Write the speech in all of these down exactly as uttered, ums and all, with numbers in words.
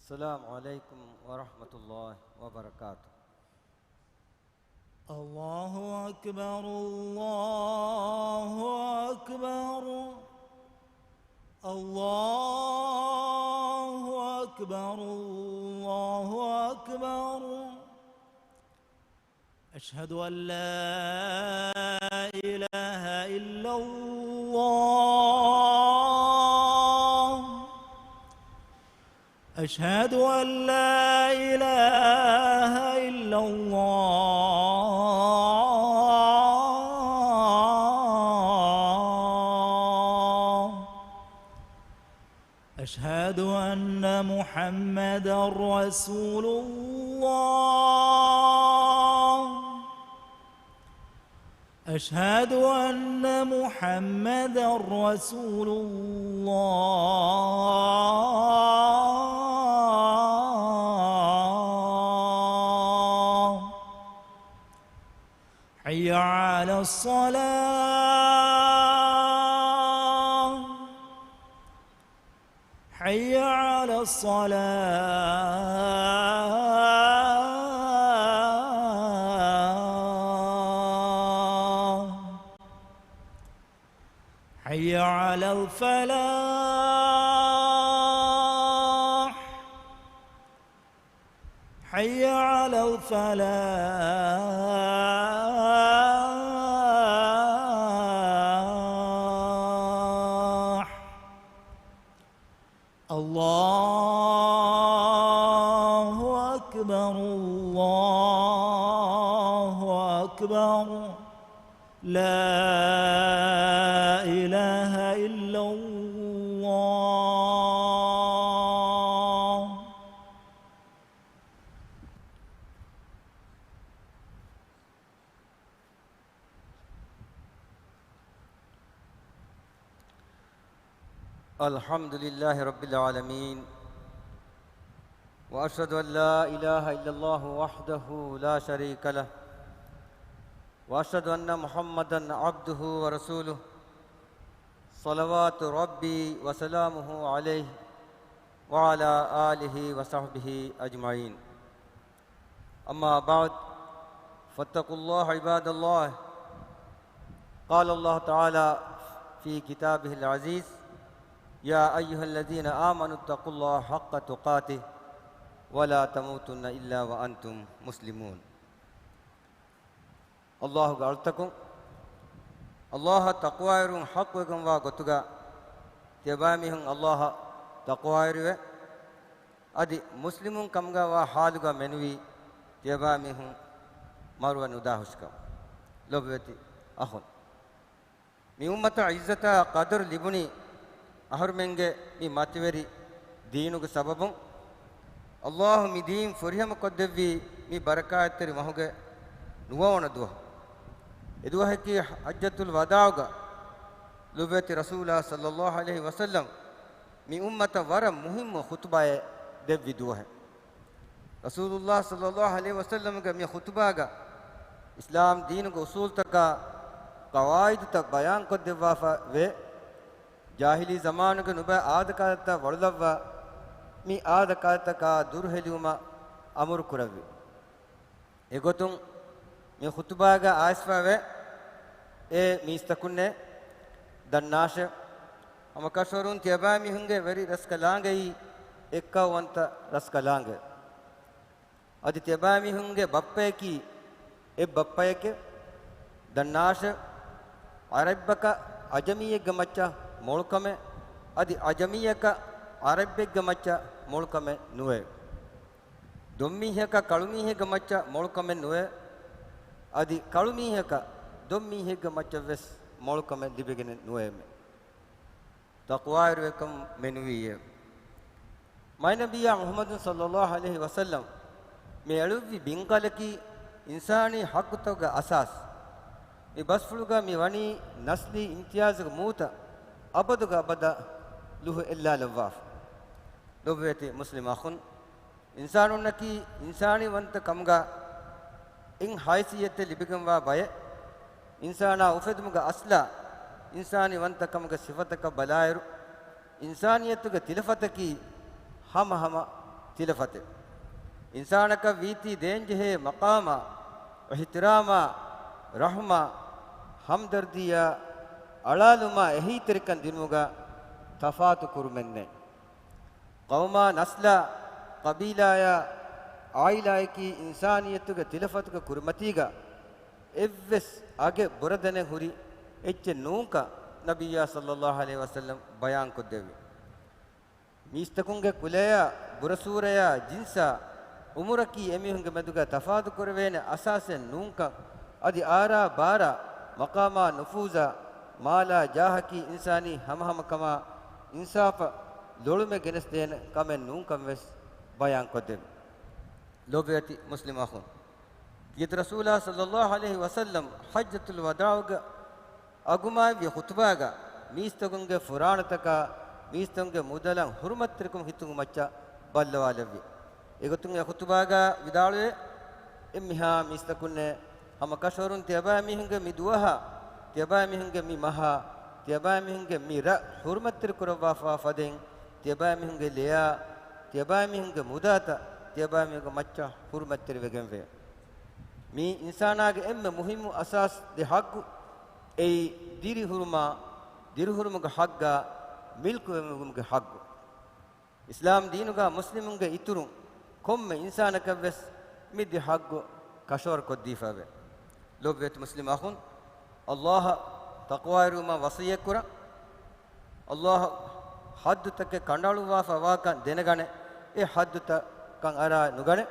السلام عليكم ورحمة الله وبركاته. الله أكبر، الله أكبر، الله أكبر، الله أكبر. أشهد أن لا إله إلا الله. أشهد أن لا إله إلا الله. أشهد أن محمدا رسول الله. أشهد أن محمدا رسول الله. حي على الصلاة. حي على الصلاة. حي على الفلاح. حي على الفلاح. الله أكبر، الله أكبر. لا إله إلا الله. الحمد لله رب العالمين، وأشهد أن لا إله إلا الله وحده لا شريك له، وأشهد أن محمدا عبده ورسوله، صلوات ربي وسلامه عليه وعلى آله وصحبه أجمعين. أما بعد، فاتقوا الله عباد الله. قال الله تعالى في كتابه العزيز: يا أيها الذين آمنوا اتقوا الله حق تقاته ولا تموتن إلا وأنتم مسلمون. އައްލާހުގެ އަޅުތަކުން، އައްލާހަށް ތަޤްވާވެރިވުން ޙައްޤުވެގެންވާ ގޮތުގަ ތިޔަބައިމީހުން އައްލާހަށް ތަޤްވާވެރިވެ، އަދި މުސްލިމުން ކަމުގަ ވާ ޙާލުގަ މެނުވީ ތިޔަބައިމީހުން މަރުވެ ނުދާހުށިކަމަށް. ލޮބުވެތި އަޚުން، މި އުއްމަތަށް ޢިއްޒަތާ ޤަދަރު ލިބުނީ އަހަރުމެންގެ މި މަތިވެރި ދީނުގެ ސަބަބުން. އައްލާހު މި ދީން ފުރިހަމަ ކޮށްދެއްވީ މި ބަރަކާތްތެރި މަހުގެ ނުވަވަނަ ދުވަހު. އެ ދުވަހަކީ ޙައްޖަތުލް ވަދާޢުގަ ލޮބުވެތި ރަސޫލާ ޞައްލައްލާހު ޢަލައިހި ވަސައްލަމް މި އުއްމަތަށް ވަރަށް މުހިއްމު ޚުޠުބާއެއް ދެއްވި ދުވަހެއް. ރަސޫލުއްލާހި ޞައްލައްލާހު ޢަލައިހި ވަސައްލަމްގެ މި ޚުޠުބާގަ އިސްލާމް ދީނުގެ އުޞޫލުތަކާ، ޤަވާޢިދުތައް ބަޔާންކޮށްދެއްވާފަ ވޭ. ޖާހިލީ ޒަމާނުގެ ނުބައި އާދަކާދަތައް ވަޅުލައްވާ، މި އާދަކާދަތަކާ ދުރުހެލިވުމަށް އަމުރު ކުރެއްވި. އެގޮތުން މި ޚުޠުބާގަ އައިސްފަވޭ، އޭ މީސްތަކުންނޭ، ދަންނާށޭ! ހަމަ ކަށަވަރުން ތިޔަބައިމީހުންގެ ވެރި ރަސްކަލާނގެއީ އެއްކައުވަންތަ ރަސްކަލާނގެ. އަދި ތިޔަބައިމީހުންގެ ބައްޕަޔަކީ އެއް ބައްޕަޔެކޭ. ދަންނާށޭ! ޢަރަބަކަށް ޢަޖަމީއެއްގެ މައްޗަށް މޮޅުކަމެއް، އަދި ޢަޖަމީއަކަށް ޢަރަބެއްގެ މައްޗަށް މޮޅުކަމެއް ނުވޭ. ދޮންމީހަކަށް ކަޅުމީހެއްގެ މައްޗަށް މޮޅުކަމެއް ނުވޭ. އަދި ކަޅުމީހަކަށް ދޮންމީހެއްގެ މައްޗަށްވެސް މޮޅުކަމެއް ލިބިގެނެއް ނުވޭމެ. ތަޤްވާވެރިވެކަން މެނުވީއޭ. މާތް ނަބިއްޔާ މުޙައްމަދު ޞައްލައްލާހު ޢަލައިހި ވަސައްލަމް މި އެޅުއްވި ބިންގަލަކީ އިންސާނީ ޙައްޤުތަކުގެ އަސާސް. މި ބަސްފުޅުގަ މި ވަނީ ނަސްލީ އިމްތިޔާޒުގެ މޫތައް އަބަދުގެ އަބަދަށް ލުހު އެއްލާލައްވާފަ. ލޮބުވެތި މުސްލިމް އަޚުން، އިންސާނުންނަކީ އިންސާނީ ވަންތަ ކަމުގަ އިން ހައިސިއްޔަތެއް ލިބިގެންވާ ބައެއް. އިންސާނާ އުފެދުމުގެ އަސްލާ އިންސާނީ ވަންތަ ކަމުގެ ސިފަތަކަށް ބަލާއިރު، އިންސާނިއްޔަތުގެ ތިލަފަތަކީ ހަމަ ހަމަ ތިލަފަތެއް. އިންސާނަކަށް ވީތީ ދޭންޖެހޭ މަޤާމާ، އިޙްތިރާމާ، ރަޙްމާ، ހަމްދަރްދީއާ، އަޅާލުމާ، އެހީތެރިކަން ދިނުމުގަ ތަފާތު ކުރުމެއް ނެތް. ޤައުމާ، ނަސްލާ، ޤަބީލާއާ، ޢާއިލާއަކީ އިންސާނިއްޔަތުގެ ތިލަފަތުގެ ކުރިމަތީގަ އެއްވެސް އަގެއް ބުރަދެނެއް ހުރި އެއްޗެއް ނޫންކަން ނަބިއްޔާ ޞައްލައްލާހު ޢަލައިހި ވަސައްލަމް ބަޔާންކޮށްދެއްވި. މީސްތަކުންގެ ކުލަޔާ ބުރަސޫރަޔާ ޖިންސާ އުމުރަކީ އެމީހުންގެ މެދުގަ ތަފާތު ކުރެވޭނެ އަސާސެއް ނޫންކަން، އަދި އާރާ ބާރާ، މަޤާމާ ނުފޫޒާ، މާލާ ޖާހަކީ އިންސާނީ ހަމަހަމަކަމާ އިންސާފަށް ލޮޅުމެއް ގެނެސްދޭނެ ކަމެއް ނޫންކަން ވެސް ބަޔާންކޮށްދެއްވި. ލޯބިވެތި މުސްލިމް އަޚުން، ކީރިތި ރަސޫލާ ޞައްލައްލާހު ޢަލައިހި ވަސައްލަމް ޙައްޖަތުލް ވަދާޢުގެ އަގުމާއެއްވި ޚުޠުބާގަ މީސްތަކުންގެ ފުރާނަތަކާ މީސްތަކުންގެ މުދަލަށް ޙުރުމަތްތެރިކަމުން ހިތުން މައްޗަށް ބައްލަވާލެއްވި. އެގޮތުން އެ ޚުޠުބާގަ ވިދާޅުވޭ، އެންމެހާ މީސްތަކުންނޭ، ހަމަ ކަށަވަރުން ތިޔަބައިމީހުންގެ މި ދުވަހާ، ތިޔަބައިމީހުންގެ މި މަހާ، ތިޔަބައިމީހުންގެ މި ރަށް ޙުރުމަތްތެރި ކުރައްވާފަވާ ފަދައިން، ތިޔަބައިމީހުންގެ ލެޔާ، ތިޔަބައިމީހުންގެ މުދާތައް ތިޔަބައިމީހުންގެ މައްޗަށް ޙުރުމަތްތެރިވެގެންވޭ. މީ އިންސާނާގެ އެންމެ މުހިއްމު އަސާސް ދެ ޙައްޤު، އެއީ ދިރިހުރުމާ، ދިރިހުރުމުގެ ޙައްޤާ، މިލްކުވެމުގެ ޙައްޤު. އިސްލާމް ދީނުގަ މުސްލިމުންގެ އިތުރުން ކޮންމެ އިންސާނަކަށްވެސް މި ދެ ޙައްޤު ކަށަވަރުކޮށްދީފައެވެ. ލޯބިވެތި މުސްލިމް އަޚުން، ﷲ އަށް ތަޤްވާވެރިވުމަށް ވަޞިއްޔަތްކުރަން. ﷲ ޙައްދުތަކެއް ކަނޑައަޅުއްވާފަވާކަން ދެނެގަނެ، އެ ޙައްދުތައް ކަން އަރާ ނުގަނެ.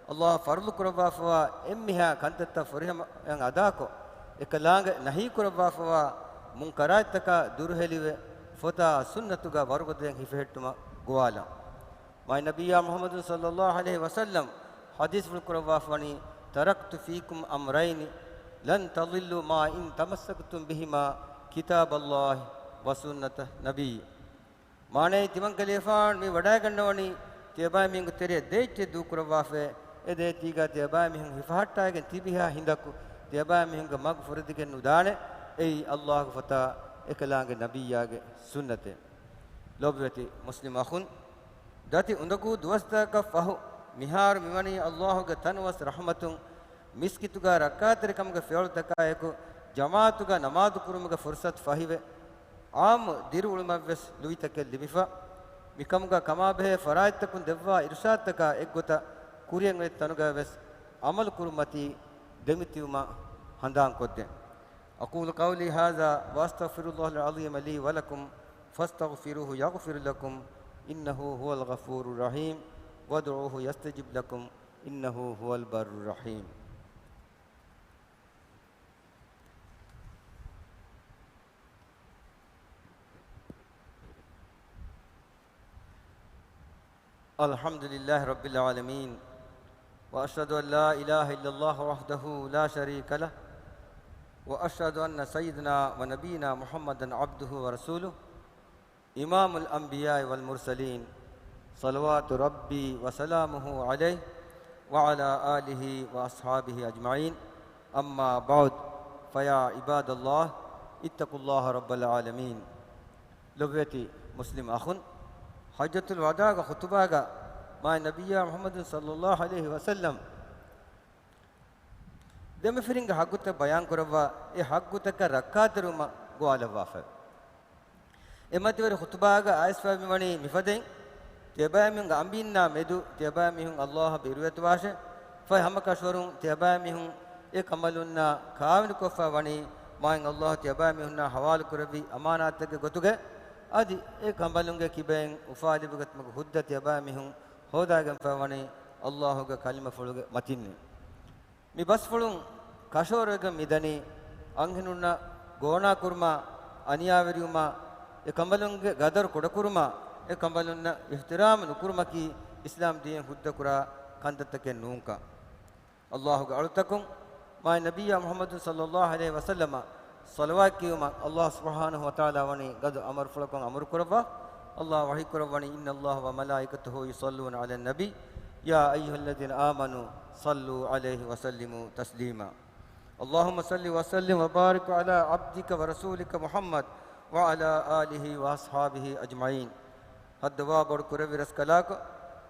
ﷲ ފަރުޟު ކުރައްވާފަވާ އެންމެހާ ކަންތައްތައް ފުރިހަމައަށް އަދާކޮށް، އެކަލާނގެ ނަހީ ކުރައްވާފަވާ މުންކަރާތްތަކާ ދުރުހެލިވެ، ފޮތާ ސުންނަތުގަ ވަރުގަދައިން ހިފެހެއްޓުމަށް ގޮވާލަން. މާތް ނަބިއްޔާ މުޙައްމަދު ޞައްލައްލާހު ޢަލައިހި ވަސައްލަމް ޙަދީޘްފުޅު ކުރައްވާފަވަނީ، تركت فيكم أمرين لن تضلوا ما إن تمسكتم بهما كتاب الله وسنة نبيي. މާނައީ، ތިމަން ކަލޭފާން މި ވަޑައިގަންނަވަނީ، ތިޔަބައިމީހުންގެ ތެރެއަށް ދެއްޗެއް ދޫކުރައްވާފައި، އެ ދޭތީގަ ތިޔަބައިމީހުން ހިފަހައްޓާގެން ތިބިހާ ހިނދަކު، ތިޔަބައިމީހުންގެ މަގު ފުރެދިގެން ނުދާނެ، އެއީ ﷲގެ ފޮތާ އެކަލާނގެ ނަބިއްޔާގެ ސުންނަތެއް. ލޯބިވެތި މުސްލިމް އަޚުން، ދަތި އުނދަގޫ ދުވަސްތަކަށް ފަހު، މިހާރު މިވަނީ ﷲގެ ތަންވަސް ރަޙްމަތުން، މިސްކިތުގަ ރައްކާތެރިކަމުގެ ފިޔަވަޅުތަކާއެކު، ޖަމާޢަތުގަ ނަމާދު ކުރުމުގެ ފުރުޞަތު ފަހިވެ، ޢާއްމު ދިރިއުޅުމަށްވެސް ލުއިތަކެއް ލިބިފަ، މިކަމުގަ ކަމާބެހޭ ފަރާތްތަކުން ދެއްވާ އިރުޝާދުތަކާ އެއްގޮތަށް ކުރިއަށް އޮތް ތަނުގަވެސް ޢަމަލު ކުރުމަތީ ދެމިތިބުމަށް ހަނދާންކޮށްދޭން. أقول قولي هذا وأستغفر الله العظيم لي ولكم فاستغفروه يغفر لكم إنه هو الغفور الرحيم وادعوه يستجب لكم إنه هو البر الرحيم. الحمد لله رب العالمين، وأشهد أن لا إله إلا الله وحده لا شريك له، وأشهد أن سيدنا ونبينا محمدا عبده ورسوله، إمام الأنبياء والمرسلين، صلوات ربي وسلامه عليه وعلى آله وأصحابه أجمعين. أما بعد، فيا عباد الله، اتقوا الله رب العالمين. ލޮބުވެތި މުސްލިމް އަޚުން، ޙައްޖަތުލް ވަދާގެ ޚުޠުބާގަ މާތް ނަބިއްޔާ މުޙައްމަދު ޞައްލައްލާހު ޢަލައިހި ވަސައްލަމް ދެމަފިރިންގެ ޙައްޤުތައް ބަޔާންކުރައްވާ، އެ ޙައްޤުތަކަށް ރައްކާތެރިވުމަށް ގޮވާލައްވާފައެވެ. އެ މަތިވެރި ޚުޠުބާގަ އައިސްފައި މިވަނީ މިފަދައިން، ތިޔަބައިމީހުންގެ އަނބީންނާ މެދު ތިޔަބައިމީހުން ﷲ އަށް ބިރުވެތިވާށޭ. ފަހެ ހަމަކަށަވަރުން ތިޔަބައިމީހުން އެ ކަނބަލުންނާ ކާވެނިކޮށްފަ ވަނީ މާތް ﷲ ތިޔަބައިމީހުންނާ ޙަވާލުކުރެއްވި އަމާނާތެއްގެ ގޮތުގައި. އަދި އެ ކަނބަލުންގެ ކިބައިން އުފާލެއްވިގަތުމުގެ ހުއްދަ ތިޔަބައިމީހުން ހޯދާގެންފަ ވަނީ ﷲގެ ކަލިމަފުޅުގެ މަތިންނޭ. މި ބަސްފުޅުން ކަށަވަރުވެގެން މިދަނީ، އަންހެނުންނަށް ގޯނާކުރުމާ، އަނިޔާވެރިވުމާ، އެ ކަނބަލުންގެ ގަދަރު ކުޑަކުރުމާ، އެ ކަނބަލުންނަށް އިޙްތިރާމް ނުކުރުމަކީ އިސްލާމް ދީން ހުއްދަކުރާ ކަންތައްތަކެއް ނޫންކަން. ﷲގެ އަޅުތަކުން މާތް ނަބިއްޔާ މުޙައްމަދު ޞައްލައްލާހު ޢަލައިހި ވަސައްލަމަށް ޞަލަވާތް ކިޔުމަށް ﷲ ސުބްޙާނަހު ވަތަޢާލާ ވަނީ ގަދަ އަމަރުފުޅަކުން އަމުރުކުރައްވާ. ﷲ ވަޙީކުރައްވަނީ، إن الله وملائكته يصلون على النبي يا أيها الذين آمنوا صلوا عليه وسلموا تسليما. اللهم صل وسلم وبارك على عبدك ورسولك محمد وعلى آله وأصحابه أجمعين. ހައްދަވާ ބޮޑު ކުރެއްވި ރަސްކަލާކޮ،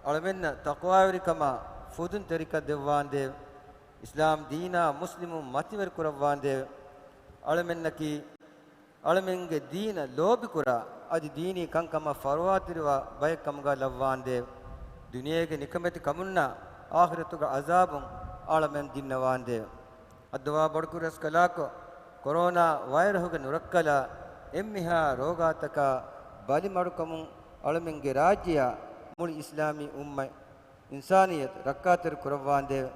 އަޅަމެންނަށް ތަޤްވާވެރިކަމާ ފުދުންތެރިކަން ދެއްވާނދޭވެ. އިސްލާމް ދީނާ މުސްލިމުން މަތިވެރި ކުރައްވާނދޭވެ. އަޅަމެންނަކީ އަޅަމެންގެ ދީނަށް ލޯބިކުރާ، އަދި ދީނީ ކަންކަމަށް ފަރުވާތެރިވާ ބައެއް ކަމުގަ ލައްވާނދޭވެ. ދުނިޔޭގެ ނިކަމެތި ކަމުންނާ އާޚިރަތުގެ ޢަޒާބުން އަޅަމެން ދިންނަވާނދޭވެ. އައްދަވާ ބޮޑުކުރި ރަސްކަލާކޮ، ކޮރޯނާ ވައިރަހުގެ ނުރައްކަލާ އެންމެހާ ރޯގާތަކާ ބަލިމަޑުކަމުން އަޅަމެންގެ ރާއްޖެއާ މުޅި އިސްލާމީ އުއްމަތް އިންސާނިއްޔަތު ރައްކާތެރި ކުރައްވާނދޭވެ.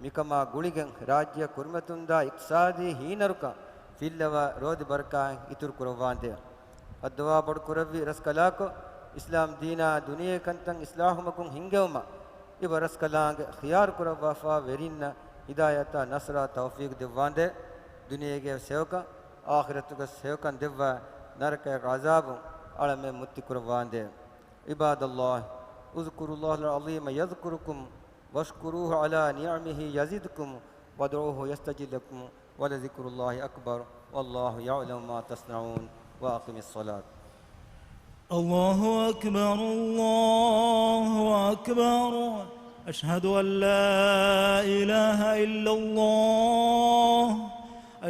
މިކަމާ ގުޅިގެން ރާއްޖެއަށް ކުރިމަތިވުންދާ އިޤްތިޞާދީ ހީނަރުކަން ފިއްލަވާ ރޯދި ބަރަކާތް އިތުރު ކުރައްވާނދޭވެ. އައްދަވާ ބޮޑު ކުރެއްވި ރަސްކަލާކޮ، އިސްލާމް ދީނާ ދުނިޔޭ ކަންތައް އިސްލާހުމަގުން ހިންގެވުމަށް އިބަ ރަސްކަލާނގެ ޚިޔާރު ކުރައްވާފާ ވެރިންނަށް ހިދާޔަތާ ނަޞްރާ ތައުފީޤު ދެއްވާނދޭވެ. ދުނިޔޭގެ ސެވަކަން އާޚިރަތުގެ ސެވަކަން ދެއްވާ ނަރަކައިގެ ޢަޒާބުން އަޅަމެން މުއްތި ކުރައްވާނދޭވެ. عباد الله، اذكروا الله العظيم يذكركم، واشكروه على نعمه يزدكم، وادعوه يستجب لكم، ولذكر الله أكبر، والله يعلم ما تصنعون. وأقم الصلاة. الله أكبر، الله أكبر. أشهد أن لا إله إلا الله.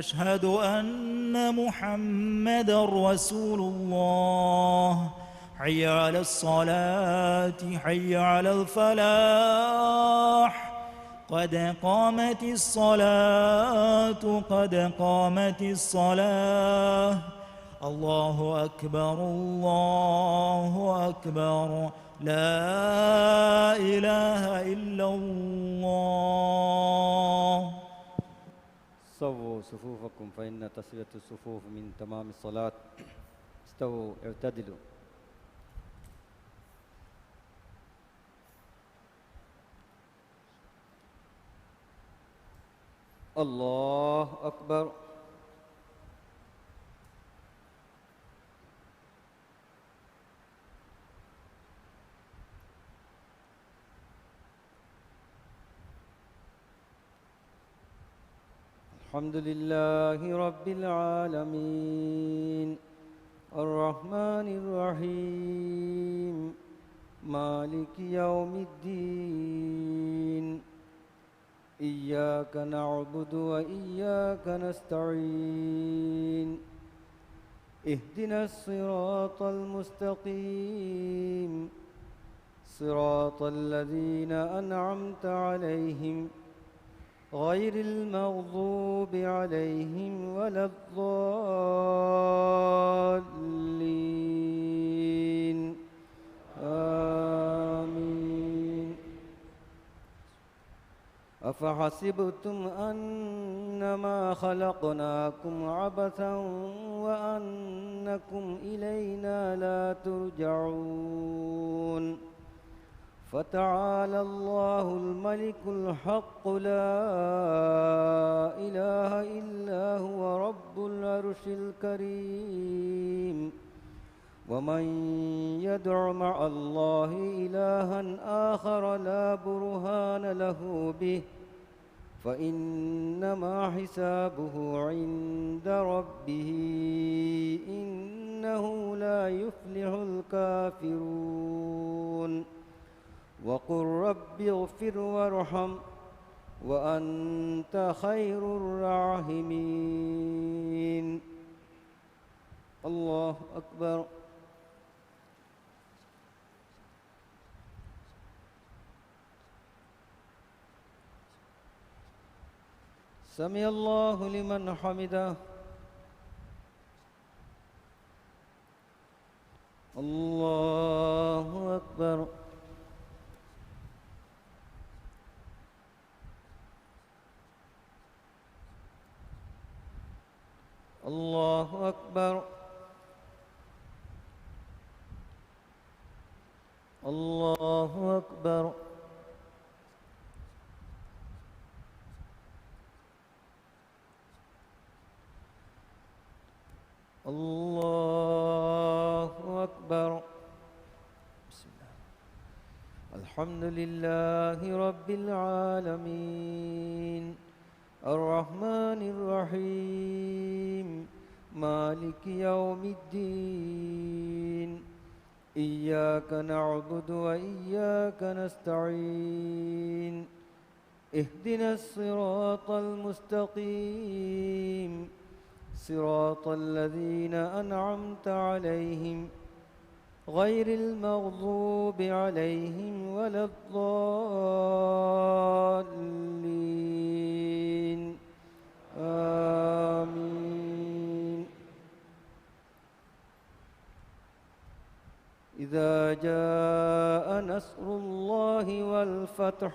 أشهد أن محمدا رسول الله. حي على الصلاة، حي على الفلاح. قد قامت الصلاة، قد قامت الصلاة. الله أكبر، الله أكبر. لا إله إلا الله. سووا صفوفكم فإن تسوية الصفوف من تمام الصلاة. استووا، اعتدلوا. الله أكبر. الحمد لله رب العالمين. الرحمن الرحيم. مالك يوم الدين. إياك نعبد وإياك نستعين. اهدنا الصراط المستقيم. صراط الذين أنعمت عليهم غير المغضوب عليهم ولا الضالين. آمين. أفحسبتم أنما خلقناكم عبثا وأنكم إلينا لا ترجعون. فتعالى الله الملك الحق لا إله إلا هو رب العرش الكريم. ومن يدع مع الله إلها آخر لا برهان له به فإنما حسابه عند ربه إنه لا يفلح الكافرون. وقل رب اغفر وارحم وأنت خير الراحمين. الله أكبر. سمع الله لمن حمده. الله أكبر. الله أكبر. الله أكبر. الله أكبر. بسم الله. الحمد لله رب العالمين. الرحمن الرحيم. مالك يوم الدين. إياك نعبد وإياك نستعين. اهدنا الصراط المستقيم. صراط الذين أنعمت عليهم غير المغضوب عليهم ولا الضالين. آمين. إذا جاء نصر الله والفتح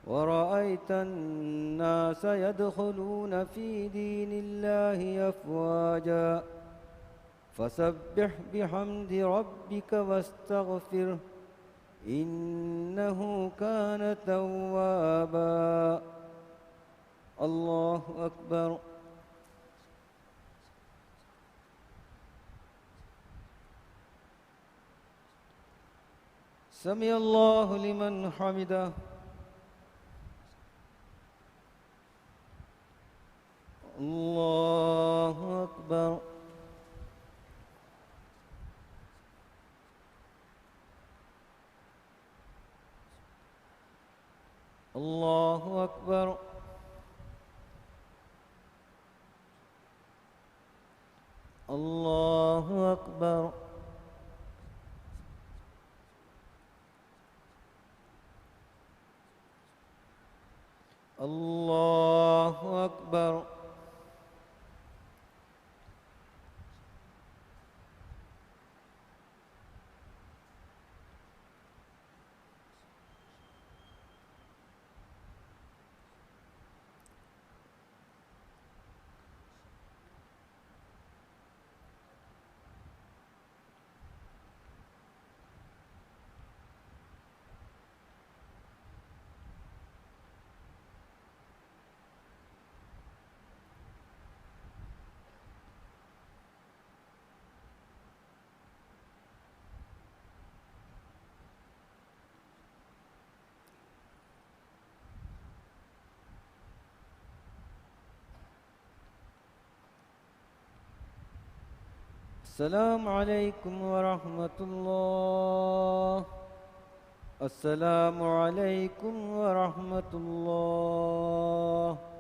ورأيت الناس يدخلون في دين الله أفواجا فسبح بحمد ربك واستغفره إنه كان توابا. الله أكبر. سمع الله لمن حمده. الله أكبر. الله أكبر. الله أكبر. الله أكبر. السلام عليكم ورحمة الله. السلام عليكم ورحمة الله.